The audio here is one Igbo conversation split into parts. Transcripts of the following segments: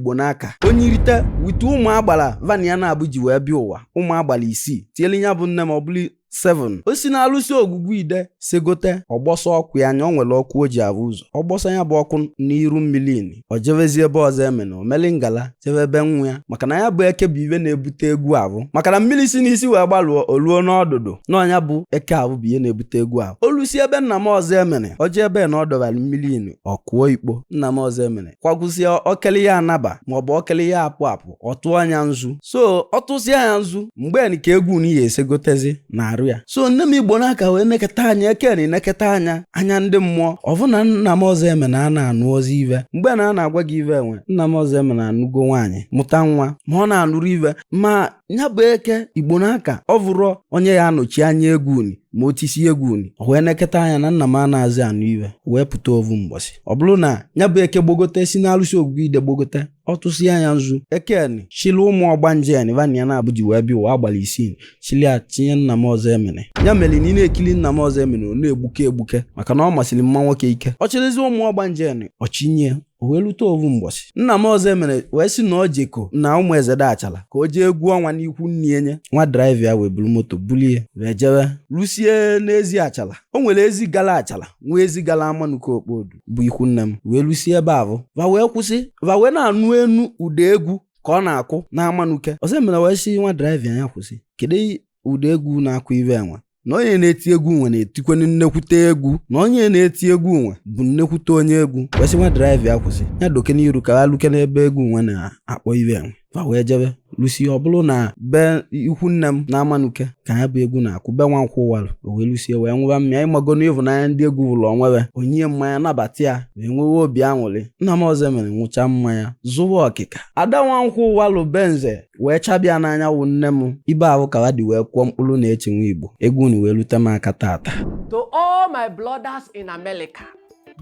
Igbo n'aka onye irite wite ụmụ agbara vania na-abụ ji wee bịa ụwa, ụmụ agbara 6 tielu ya bụ nne m, ọ bụrụ 7. O si na alụsị Ogwugwu Ide segote ọgbọsọ ọkụ ya anya. O nwere ọkụ o ji abụ ụzọ ọgbọsọ ya bụ ọkụ n'iru mmiri. O jevezi ebe ọzọ emena omeli ngala, jeve ebe nwa ya, maka na ya bụ eke bụ ibe na-ebute egwu ahụ, maka na mmiri si n'isi wee gbalụọ oluo n'ọdụdụ n'ọnya bụ eke ahụ bụ ihe na-ebute egwu ahụ. Olusi ebe nna m ọzọ emene, oje ebe na ọ dọbara mmiri inu, ọ kụọ ikpo. Nna m ọzọ emene kwagwụzie okeli ya anaba maọbụ okeli ya apụ apụ, ọ tụọ anya nzu. So ọ tụsịa ya nzu mgbe ka egwu na ya esegotezi na arụ ya. So nne m Igbo n'aka wee neketa anya eke na neketa anya anya ndị mmụọ ọbụna nna m ọzọ eme na a na-anụ ozi ive mgbe na a na-agwa gị ive enwe. Nna m ọzọ eme na anụgo nwaanyị, mụta nwa, ma ọ na-anụrụ ive ma ya bụ eke Igbo n'aka. Ọ vụrọ onye ya anọchi anya egwu uni ma o tisi egwu uni. O wee neketa anya na nna m anaghịzi anụ ive, wee pụta ovu mgbọsị. Ọ bụrụ na ya bụ eke gbogote si n'alụsị Ogwugwu Ide gbogote, ọ tụsịa ya nzu ekeni chili ụmụ ọgbanje vania na-abụ ji wee bịa ụwa agbara 6, chili a tinye nna m ọzọ emene. Ya mere na ị na-ekili nna m ọzọ emene, ọ na-egbuke egbuke, maka na ọ masịrị mma nwoke ike. Ọ chịrịzi ụmụ ọgbanje ọchinye. O wee lute ovu mgbọsị, nna m ọzọ emere wee sị na ọ jeko na ụmụ eze dachala ka o jee egwu ọnwa n'ikwu nni enye nwa driver ya. Wee buru moto bulie wee jewe lusie n'ezi achala. O nwere ezi gala achala, nwee ezi gala Amanuke Okpodu bụ ikwu nne m. Wee lusie ebe ahụ, va wee kwụsị, va wee na-anụ enu ụda egwu ka ọ na-akụ na Amanuke. Ọzọ emere wee sị nwa driver ya kwụsị, kedu ụda egwu na-akụ ive enwe, na onye na-eti egwu nwe na-etikwenu nnekwute egwu, na onye na-eti egwu nwe bụ nnekwute onye egwu. Wee sị nwa driver ya kwụsị, ya doke n'iru ka ha luke n'ebe egwu nwe na-akpọ ive enwe. Fa wee jebe lusie, ọ bụrụ na be ikwu nne m na Amanuke ka ya bụ egwu na-akụ, be Nwankwọ Ụwalụ. O wee lusie, wee nweba mmanya. Ịmago na ịhụnanya ndị egwu wụlụ onwebe onye mmanya nabata ya, wee nwewe obi aṅụrị. Nna m ọzọ mere nwụcha mmanya, zụwa ọkịka ada Nwankwọ Ụwalụ benze wee chabịa n'anya wụ nne m ibe ahụ ka ha dị wee kwụọ mkpụrụ na-eche nwa Igbo egwu na wee lute m aka tata. To all my brothers in America,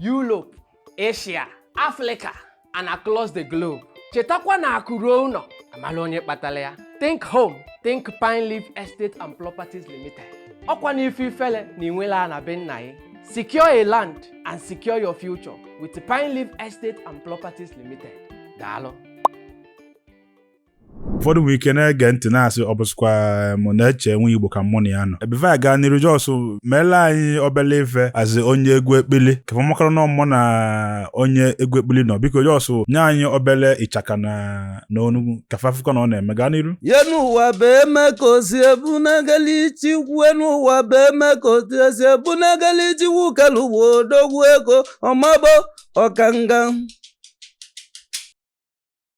Europe, Asia, Africa, and across the globe. Chetakwa na akụ ruo ụlọ, amala onye kpatara ya. Think home, think Pine Leaf Estate and Properties Limited. Ọkwa n'ife ifele na inwela na be nna ya. Secure a land and secure your future with Pine Leaf Estate and Properties Limited. Daalụ. Ụfọdụ nwere ike na-ege ntị na-asị ọ bụsịkwa m na-eche nwa Igbo ka mụ na ya nọ ebefe a gaa n'iru. Just meela anyị obele ife azị onye egwu ekpili ka fọmakọrọ na mụ na onye egwu ekpili nọ. Biko, just nye anyị obele ịchaka na n'onu ka fafụkọ na ọ na-eme. Gaa n'iru. Yenu ụwa bụ eme ka o si ebu n'egeli chikwu, enu ụwa bụ eme ka o si ebu n'egeli chikwu kelu ụwa odogwu ego ọmabo ọkanga.